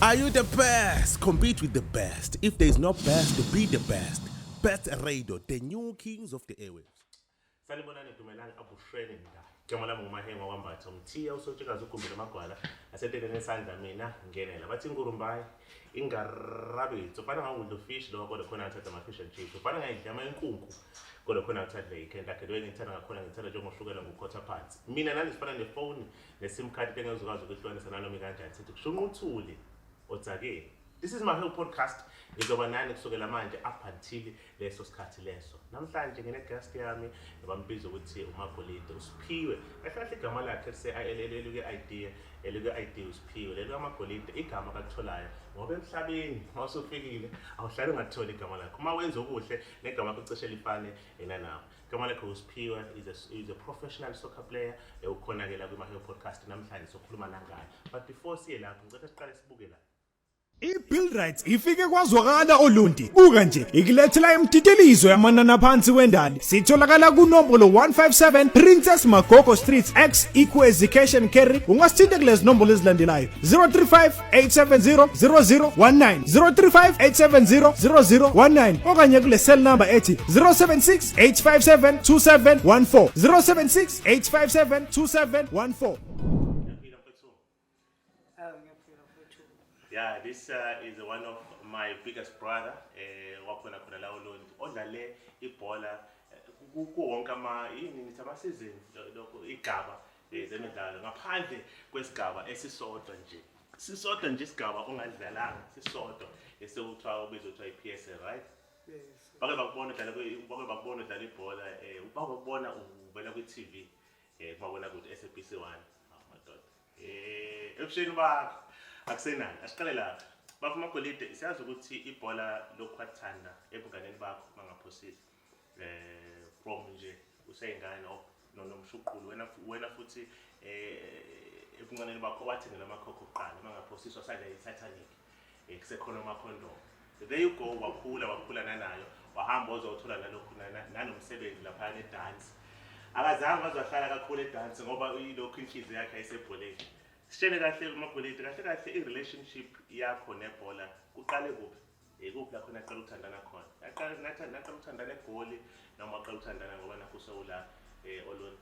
Are you the best? Compete with the best. If there is no best, be the best. Best Radio, the new kings of the airwaves. Sanibonani, dumelang, avuxeni nda. Igama lami nguMahenga wambatha umthiya usotshikazi ugumbi lamagwala asenteleni esandla mina ngenela. Bathi ingurumbayi ingarabitsi. Ufana ngawudla ufish lo kodwa khona athatha ama-fish and chips. Ufana ngayidla ama inkunku kodwa khona athatha iKentucky. The way ngithanda ngakhona, ngithanda njengoshukela ngukhotha phansi. Mina nani sifana nefoni ne-SIM card engezokwazi ukuhlukanisa nanoma ikanjani. Sithi kushunqa uthuli odzakeni. This is my whole podcast. Ngizoba nani kusukela manje up until leso sikhathi leso. Namhlanje ngine-guest yami bambiza ukuthi uMagolide uSiphiwe. Kahle kahle igama lakhe elike-ID, elike-ID uSiphiwe, leli kaMagolide igama akakutholayo ngoba emhlabeni mawusufikile awuhlali ungatholi igama lakho. Uma wenza okuhle negama lakho cishe lifane nanawo. Igama lakhe uSiphiwe, is a professional soccer player. Ukhona-ke la kwi-Mahewu Podcast namhlanje, sokhuluma nangayo. But before siye lapho, ngicela siqale sibuke la. I-Buildright ifike kwazwakala oLundi. Buka nje, ikulethela imtitilizo yamanani aphansi wendali. Sitholakala kunombolo 157 Princess Magogo Street, X Ikwezi Cash and Carry. Ungasithinta kulezi nombolo ezilandelayo: 035 870 0019, 035 870 0019, okanye kule cell number ethi 076 857 2714, 076 857 2714. Ngiyaphila, mfethu. Awu, ngiyaphila, mfethu. Yeah, this is one of my biggest brother wakhona khona la oLundi odlale ibhola kuwonke ama yini ngithi ama season lokho igaba zemidlalo ngaphandle kwesigaba esisodwa nje. Sisodwa nje isigaba ongadlalanga, sisodwa esekuthiwa ubizwa kuthiwa i-PSL, right? Yes. Bake bakubona udlala ibhola, bake bakubona uvela kwi-TV, kumabona kude SABC 1. Awu madoda. Ebusheni bakho akusenani. Asiqale la. Bafo Magolide, siyazi ukuthi ibhola lokhu wathanda ebunganeni bakho mangaphosisi. From nje useyingane nomshuqulo wena futhi ebunganeni bakho wathengela amakhokho kuqala mangaphosiswa sadla i-Titanic. Kusekhona amakhondom. There you go, wakhula wakhula nanayo, wahamba wazothola nalokhu nanomsebenzi lapha ne-dance. Akazange wazohlala kakhulu e-dance ngoba ilokhu inhliziyo yakhe ayisebholeni. Sitshele kahle uMagolide, kahle kahle i-relationship yakho nebhola kuqale kuphi? Ikuphi lapho naqala ukuthandana khona? Yaqala naqala ukuthandana eGoli noma waqala ukuthandana ngoba nakho usewula oLundi?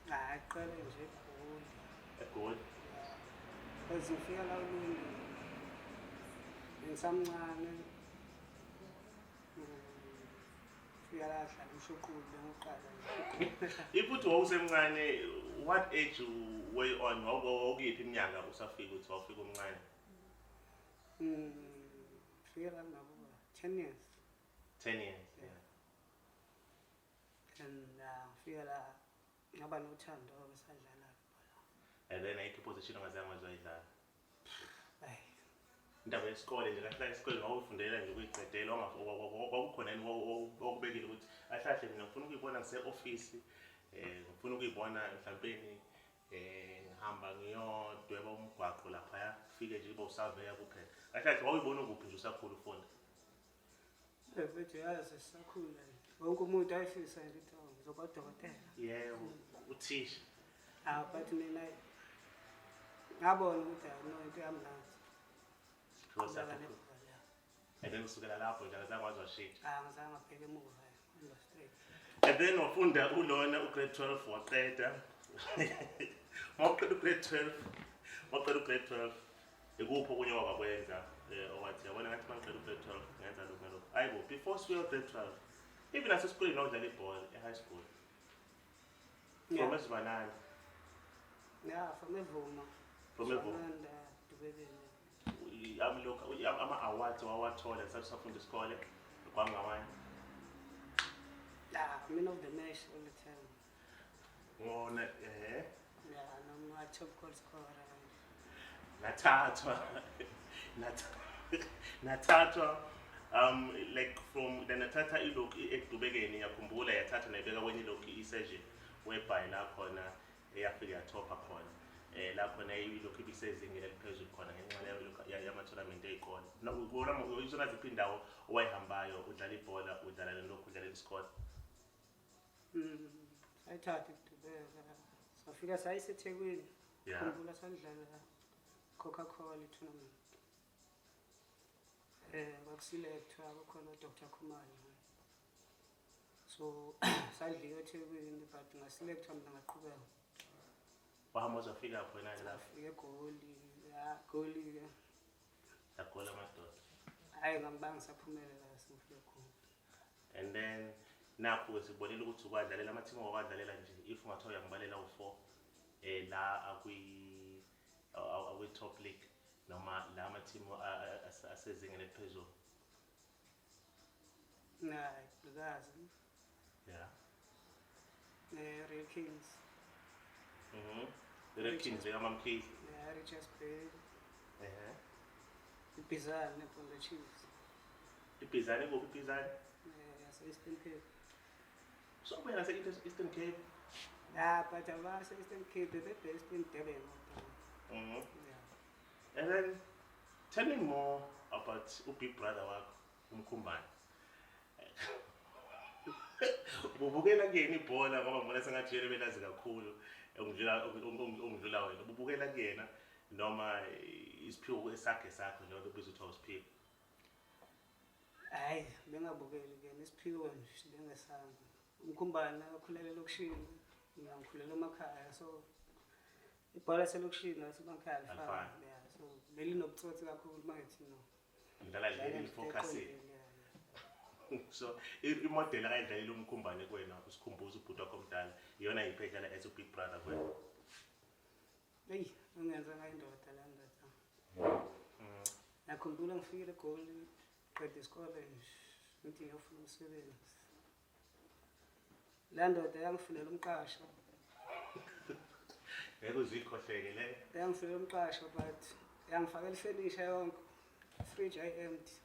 Hayi, qale nje eGoli. EGoli. Because ngifika la oLundi ngisamncane. Fika la dlala umshuqulo bengiqala nje. If uthi wawusemncane, what age were you on? Wawukuyiphi iminyaka usafika uthi wawufika umncane? Fika la ngabo 10 years. 10 years. Yeah. And ngifika la ngaba nothando besadlala ibhola. And then ayikho position ongazange wazoyidlala? Hayi. Indaba yesikole nje, kahle isikole wawufundela nje ukuyiqedela, kwakukhona yini okubekile ukuthi kahle kahle mina ngifuna ukuyibona ngise-ofisi, ngifuna ukuyibona mhlampeni ngihamba ngiyodweba umgwaqo laphaya, kufike nje kube usaveya kuphela? Kahle kahle wawuyibona ukuphi nje usakhula ufunda? Mfethu, yazi sisakhula nje. Wonke umuntu ayefisa nje ukuthi, oh, ngizoba udokotela. Yebo, uthisha. Ah, but mina ngabona ukuthi hayi no, into yami nansi. Siphiwo Qhubeka sakho. nebhola, yeah. And then kusukela lapho nje akazange waze washintsha? Ah, ngizange ngabheka emuva, hamba straight. And then wafunda ulona ugrade 12 waqeda. Mawuqeda ugrade 12, waqeda ugrade 12, ikuphi okunye wakakwenza owathi yabona ngathi mangiqeda ugrade 12 ngenza lokhu nalokhu? Hayibo, before siya grade 12, even nasesikoleni wawudlala ibhola e-high school from ezibanani? Yeah, from eVuma. From eVuma. Zwananda, Dubekeni. Lokhu ama-awards wawathola ngesikhathi usafunda isikole kwangawani? Yeah, man of the match all the time. Ngona Yeah, noma top goal scorer. Nathathwa like from then nathatha ilokhu ekudubekeni, ngiyakhumbula yathatha nayibeka kwenye ilokhu i-session whereby la khona eyafika yathopha khona, la khona ilokhu ibisezingeni eliphezulu khona ngenxa yama-tournament ey'kole. Izona ziphi indawo owayihambayo udlala ibhola, udlala lokhu, udlalela isikole? Sayithatha ikudubeka. Safika sayiseThekwini. Khumbula sadlala Coca-Cola tournament. Kwakuselect-wa kukhona uDr Khumalo. So sadliwa eThekwini, but ngaselect-wa mina, ngaqhubeka. Wahamba wazofika lapho wena-ke lapho? Ngafika eGoli, ya, Goli-ke. Yagola amadoda. Hhayi, ngangibanga ngisaphumelela sengifike khona. And then nakho-ke sibonile ukuthi ukwadlalela amathimu, wakwadlalela nje, if ungathiwa uyangibalela u-four la akwi-top league noma la amathimu asezingeni eliphezulu. Nayi Gqikazi. Ne-Real Kings. The Red Kings likaMamkhize. Ne-Richards Bay. Ibhizane neBondo Chiefs. Ibhizane kuphi ibhizane? Yase-Eastern Cape. So kuya nase-Eastern Cape? Ya, but abase-Eastern Cape bebe-based in Durban kodwa. Yeah. And then tell me more about ubig brother wakho uMkhumbane. Ububukela kuyena ibhola, ngoba ngibona sengathi yena belazi kakhulu ungidlula wena. Ububukela kuyena noma isiphiwo esakhe sakho njengoba ubizwa ukuthi awusiphiwo? Hhayi, bengabukeli kuyena, isiphiwo nje bengesami. Umkhumbane wakhulela elokishini, mina ngikhulela emakhaya, so ibhola laselokishini nasemakhaya alifani. Alifani. Yeah, so belinobutsotsi kakhulu uma ngithi no. Ngidlala leli focusing. So imodeli akayidlalile uMkhumbane kuwena, usikhumbuza ubhuti wakho omdala, iyona yiphi edlala as ubig brother kuwena? Eyi, ungenza ngayindoda la ndoda. Ngiyakhumbula ngifikile eGoli, qeda isikole nje, ngithi ngiyofuna umsebenzi. La ndoda yangifunela umqasho. Ngeke uzikhohleke le. Yangifunela umqasho, but yangifakela ifenisha yonke. Fridge ayi-empty.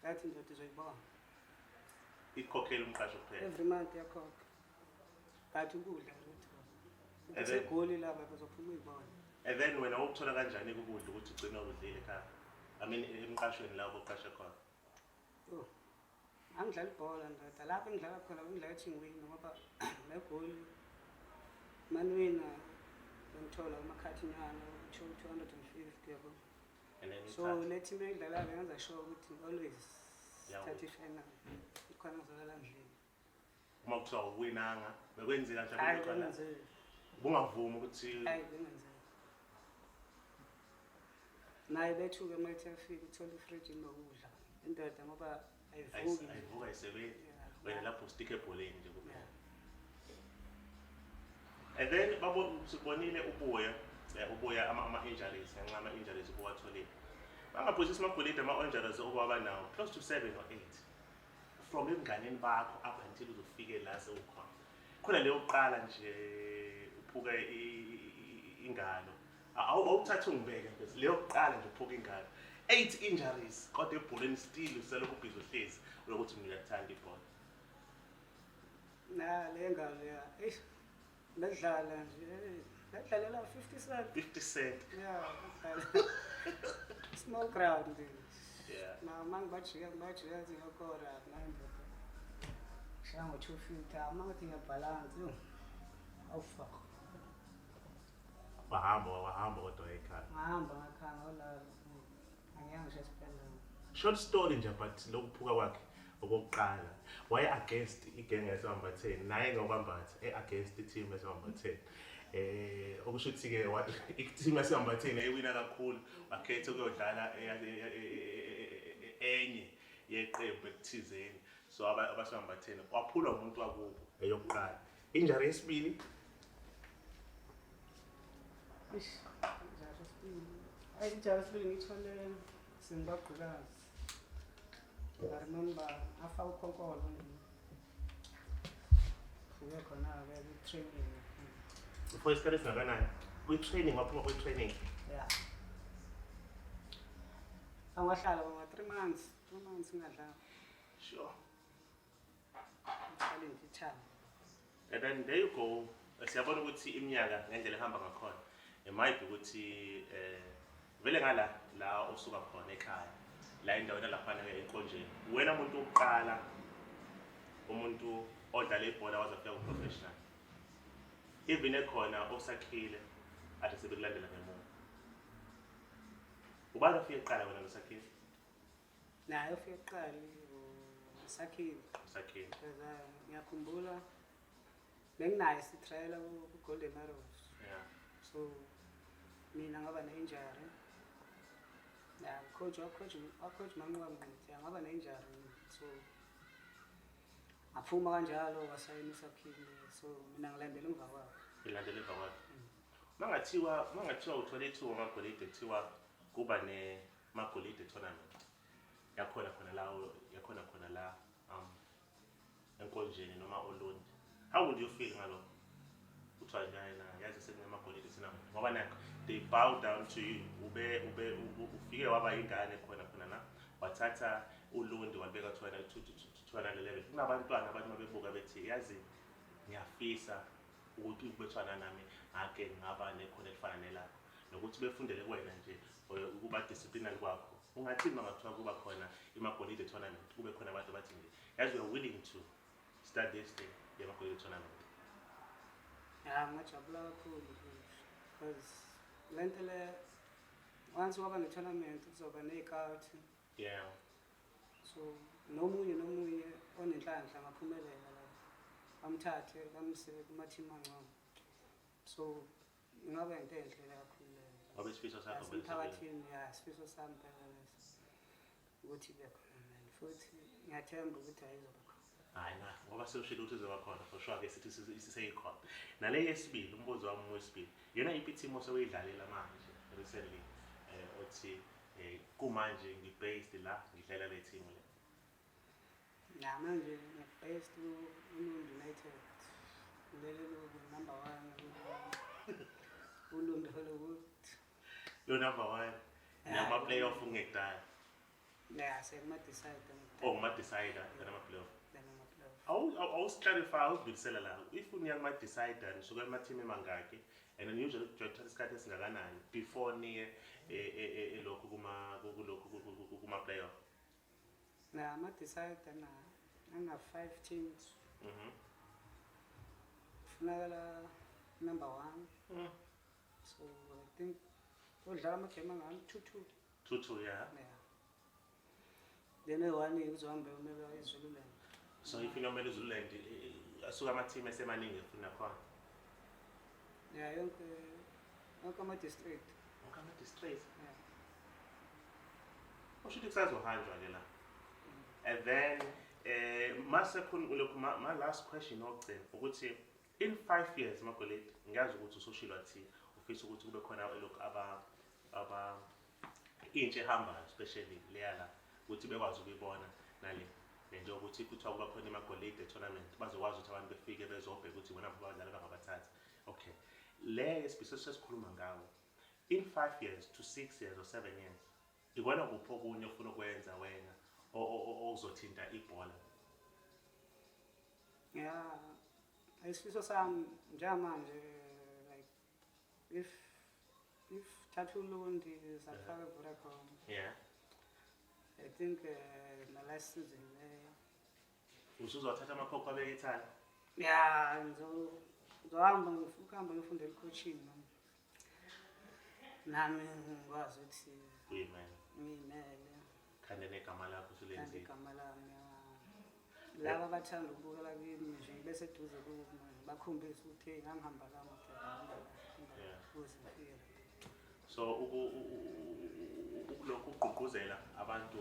Ngathi indoda izoyibona. Ikhokhela umqasho kuphela? Every month yakhokha. But ukudla lutho. And then- SeGoli lapha bazophuma uyibona. And then wena wokuthola kanjani ukudla ukuthi ugcine udlile ekhaya, I mean emqashweni la oqashe khona? Oh. Angidlala ibhola ndoda. Lapho engidlala khona bengidlala ethingwini, ngoba negoli maniwina bengithola amakhathinyana 250, yabo. And then So uthathe. Le team engidlalayo ngenza sure ukuthi always thatha i-final. Ikhona ngizolala ndlini. Uma kuthiwa uwinanga bekwenzeka Hayi, mhlawumbe uqala bengenzeki. ubungavumi ukuthi Hayi, bengenzeki. Naye bethuke uma ethi afika uthola ifriji inokudla. Indoda ngoba ayivuki. Ayivuka, ayisebenzi. Wena lapho usticke ebholeni nje kuphela. And then babo sibonile ubuya ubuya ama-injuries, ngenxa ama-injuries ubuwatholile, bangaphosisi amagolide, ama-injuries okwaba nawo close to 7 or 8 from ebunganeni bakho up until uzofike la sewukhona khona. Leyo kuqala nje uphuke ingalo. Awuthathe ungibeke mfethu, leyo kuqala nje uphuke ingalo, eight injuries, kodwa ebholeni still uselokhu ubhizi, uhlezi ulokuthi mina ngiyakuthanda ibhola. Na le ngalo ya. Eish. Bedlala nje. Bedlalela 50 cent. 50 cent. Yeah, bedlala. Small crowd nje. Na mangibajika ngibajika nje ngiyakora nami. Shaya ngo 250, uma ngathi ngiyabalance yo. Awu fuck. Wahamba wahamba kodwa ekhaya? Ngahamba ngakhanga ngolala. Angiyanga ngisho esibhedlela. Short story nje, but lokuphuka kwakhe okokuqala waye against igenge yaseMambatheni, naye ngokwambatha e-against i-team yaseMambatheni, okusho ukuthi-ke i-team yaseMambatheni yayiwina kakhulu, wakhetha ukuyodlala enye yeqembu ekuthizeni, so abaseMambatheni waphulwa umuntu wakubo. Eyokuqala injury, yesibili? Eish, injury yesibili. Hayi, injury yesibili ngithole sengibagqikazi. I remember afaka ukhonkolo nje. Fuke khona-ke kwi-training. For isikhathi esingakanani kwi-training? Waphuma kwi-training? Yeah. Angahlala kwanga 3 months, 3 months ngingadlali. Ngihlale nje ithanga. And then there you go. Siyabona ukuthi iminyaka ngendlela ehamba ngakhona, it might be ukuthi vele ngala la osuka khona ekhaya la endaweni laphana enkonjeni, wena umuntu wokuqala, umuntu odlala ibhola waze afika ku-professional, even ekhona osakhile ade sebekulandela ngemuva. Ubani ofike kuqala, wena noSakhile? Naye ofike kuqala uSakhile. USakhile. Because ngiyakhumbula benginaye sitrayela ku-Golden Arrows. So mina ngaba ne-injury. Ya, coach wacoach Manqoba Mngqithi, ngaba ne-injury mina. So ngaphuma kanjalo, wasayina uSakhile. So mina ngilandela emva kwakhe. Ilandela emva kwakhe. Mangathiwa uthole ithuba, Magolide, kuthiwa kuba ne-Magolide tournament yakhona khona la, yakhona khona la eNkonjeni noma oLundi, how would you feel ngalokho? Kuthiwa nje na yazi sekunemagolide tournament, ngoba nakho they bow down to you, ube ufike waba ingane khona khona la, wathatha uLundi walibeka to another level. Kunabantwana abantu mabebuka bethi, yazi ngiyafisa ukuthi kubethwana nami ngake ngaba nekhono elifana nelakho, nokuthi befundele kuwena nje ukuba disciplinary kwakho. Ungathini uma ngathiwa kuba khona iMagolide tournament, kube khona abantu abathi nje, yazi, we are willing to start this thing yeMagolide tournament? Ya, ngajabula kakhulu because le nto le, once waba ne-tournament kuzoba ney'kawuthi. So nomunye nomunye onenhlanhla angaphumelela lapho, bamthathe bamse kuma-team angcono. So ingaba into enhle kakhulu leyo. Ngoba isifiso sakho vele. Yasemphakathini, ya, isifiso sami phela leso ukuthi ibe khona, and futhi ngiyathemba ukuthi ayizoba khona. Hayi na, ngoba sewushilo ukuthi izoba khona for sure ke, sithi seyikhona. Nale yesibili, umbuzo wami wesibili, yona iphi team osewuyidlalela manje recently, othi kumanje ngi-based la, ngidlalela le team le? Ya, manje ngiya-based ku-Ulundi United, leli number one Ulundi Hollywood. Yo, number one nama-playoff ungekudala? Ya, sekuma-decide. Oh, kuma-decider nama-playoff. Nama-playoff. Awusi-clarify, awusidlulisela la, if niya kuma-decider nisuke ema-team emangaki, and then usually kujwayele isikhathi esingakanani before niye elokhu kuma kulokhu kuma-playoff? Na ama-decider na anga-five teams. Kufunakala number one. So I think udlala amagame angani, 2-2. 2-2, yeah. Yeah, then eyi-one kuzohambe umela iZululand. So if inomela iZululand, asuke ama-team esemaningi efuna khona? Ya, yonke yonke ama-district. Wonke ama-district. Yeah. Usho ukuthi kusazohanjwa-ke la. And then mase khona lokhu, ma last question okugcina ukuthi in 5 years, Magolide, ngiyazi ukuthi usushilo wathi ufisa ukuthi kube khona lokhu aba intsha ehambayo, especially leya la, ukuthi bekwazi ukuyibona nale le nto yokuthi kuthiwa kuba khona iMagolide tournament, bazokwazi ukuthi abantu befike bezobheka ukuthi bona abadlali bangabathatha. Okay, le yesibhiso sesikhuluma ngawo, in 5 years to 6 years or 7 years, ikona kuphi okunye ofuna ukwenza wena okuzothinta ibhola? Ya, isifiso sami njengamanje, like if thatha uLundi safaka eVodacom, I think na last season leyo. Usuzothatha amakhokho abeke ethana? Ya, ngizohamba, ngifuna ukuhamba ngifundele i-coaching nami, nami ngikwazi ukuthi Uyimele. Ngiyimele. Khande negama lakho Kanti usulenzile. Igama lami, ya. Laba abathanda ukubukela kimi nje beseduze kubo, bakhombise ukuthi hey, ngangihamba la, ngihamba la, ukuze ngifike la. So ukulokhu ukugqugquzela abantu,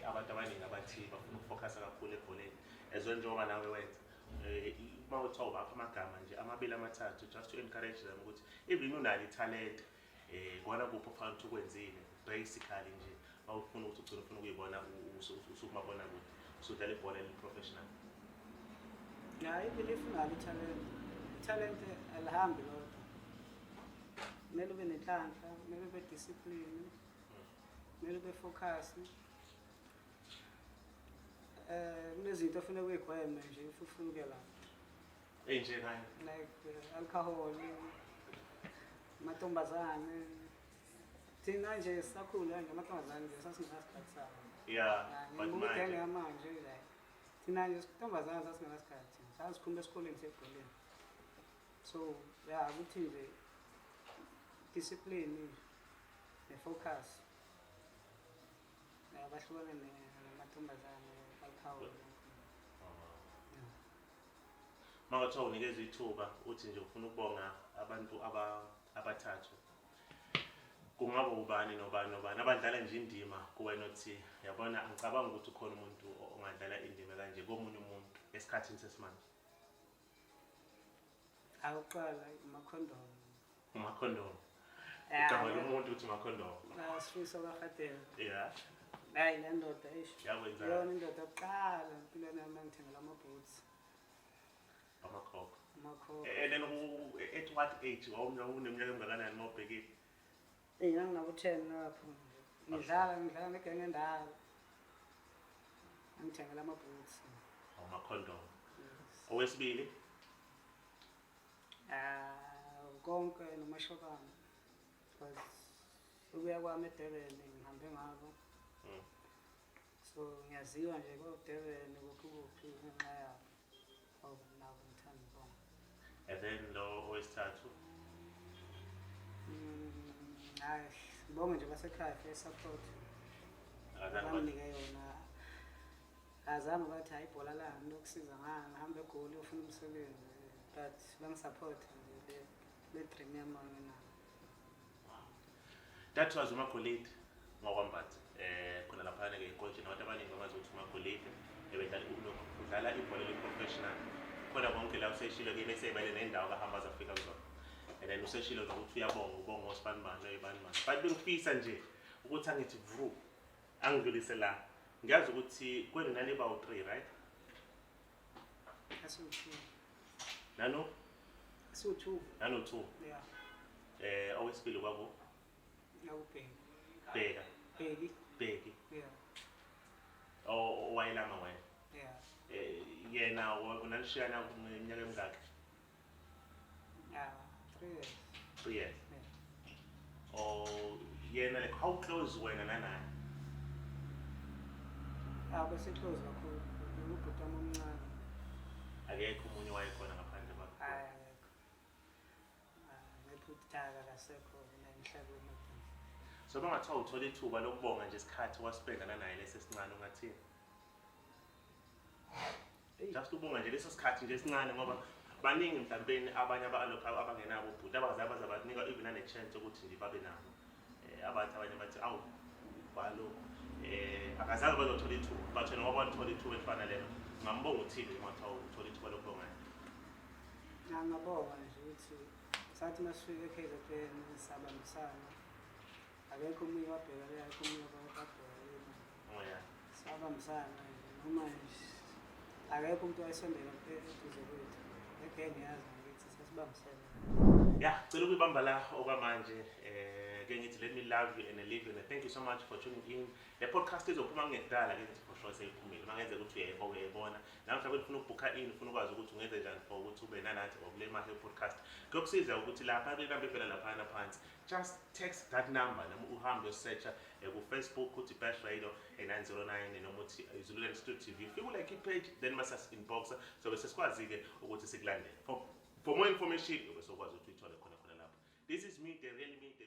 abantu abaningi abathi bafuna ukufocusa kakhulu ebholeni as well, njengoba nawe wenza, uma kuthiwa ubapha amagama nje amabili amathathu just to encourage them ukuthi even unalo ithalente, kona kuphi okufanele ukuthi ukwenzile basically nje mawufuna ukuthi ugcine ufuna ukuyibona usukumabonakude usudlala ibhola eli-professional? Ya, even if unalo ithalente, ithalente alihambi lodwa. Kumele ube nenhlanhla, kumele ube discipline, kumele ube focus. Kunezinto ofuneka uyigweme nje if ufuna ukuya lapho. Ey'njengani? Like alcohol, amantombazane. Thina nje sisakhula nje, amantombazane nje sasingenasikhathi sawo. But Ngibuka igenge manje yamanje, like thina nje intombazane sasingenasikhathi, sasikhuluma esikoleni sebholeni. So ya, ukuthi nje discipline ne-focus. Bahlukane namantombazane baphawule. Uma ngathiwa unikezwa ithuba uthi nje ufuna ukubonga abantu abathathu, kungaba ubani nobani nobani abadlala nje indima kuwena, othi yabona, angicabanga ukuthi ukhona umuntu ongadlala indima kanje komunye umuntu esikhathini sesimanje? Akuqala umakhondomu. Umakhondomu? Igama lomuntu ukuthi umakhondomu? Sifiso kaHadebe. Hayi, le ndoda eish. Yakwenza? Iyona indoda yokuqala empilweni yami engithengela ama-boots. Amakhokho? Amakhokho. And then at what age? Wawuneminyaka emngakanani uma ubhekile? Eyi, nganginabo-10 lapho. Ngidlala negenge endala. Angithengela ama-boots. Umakhondomu. Owesibili? Ah, konke nomashobana. Because ukuya kwami eDurban ngihambe ngabo. So ngiyaziwa nje ko-Durban, kuphi kuphi, ngenxa yabo. Oh, nabo ngithanda ukubonga. And then lo owesithathu? Hayi, ngibonge nje basekhaya for i-support. Akazange Banginike yona. Azange bathi hayi, ibhola lami lokusiza ngani, ngihambe eGoli uyofuna umsebenzi, but bangi-support nje le dream yami anginayo. That was uMagolide ngwaKwaMbatha, khona laphana-ke enkotsheni. Abantu abaningi bamazi ukuthi uMagolide ebedlala udlala ibhola eli-professional khona konke la. Useshilo ke besebele nendawo kahamba aze afika kuzona, and then useshilo nokuthi uyabonga, ubonga osibanibani oyibani bani, but bengifisa nje ukuthi angithi vru angidlulise la. Ngiyazi ukuthi kwenu naniba u-three, right? Asiwu-two. Nano? Asiwu-two. Nano-two? Yeah. Owesibili kwabo? Ngakubheki. Bheka? Bheki. Bheki? Yeah. Owayelama wena? Yeah. Yena unanishiyana iminyaka emingaki? Yeah, 3 years. 3 years? Yeah. Or yena, like, how close wena nanaye? Ah, bese-close kakhulu. Ubhuti wami omncane. Akekho omunye wayekhona ngaphandle kwakhe? Hayi, akekho. Ngephutha akasekho la emhlabeni. So bangathiwa uthola ithuba lokubonga nje isikhathi waspenda nanaye lesi esincane, ungathini? Eyi. Just ubonga nje leso sikhathi nje esincane, ngoba baningi mhlawumbe abanye abalokhu abangenabo ubhuti, abazali baze banika even nane-chance yokuthi nje babe nabo, abathi abanye bathi awu balokhu akazange bazothola ithuba, but wena ngoba wathola ithuba elifana lelo, ungambonga uthini nje uma kuthiwa uthola ithuba lokubonga? Ngingabonga nje ukuthi sathi masifika e-KZN sabambisana. Akekho omunye wabheka le, akekho omunye wabheka le. Oh yeah. Sabambisana nje, noma nje akekho umuntu owayesondela eduze kwethu. Egenge yazi ngakithi sasibambisene. Yeah, cela ukuyibamba la okwamanje. Ke ngithi let me love you and leave you, and thank you so much for tuning in. Le podcast izophuma kungekudala ke ngithi, for sure seyiphumile. Mangenzeka ukuthi uyayibona. Na mhlawumbe ufuna ukubhukha in, ufuna ukwazi ukuthi ungenze njani for ukuthi ube nanathi or kule Mahe podcast. Kuyokusiza ukuthi lapha le number ivela laphana phansi. Just text that number noma uhambe uyosearcha ku Facebook uthi Bash Radio 909 noma uthi Zululand Studio TV. Ufike ulike i-page, then mase inbox, so bese sikwazi ke ukuthi sikulandele. For more information ubese ukwazi ukuthi uyithole khona khona lapho. This is me, the real me, the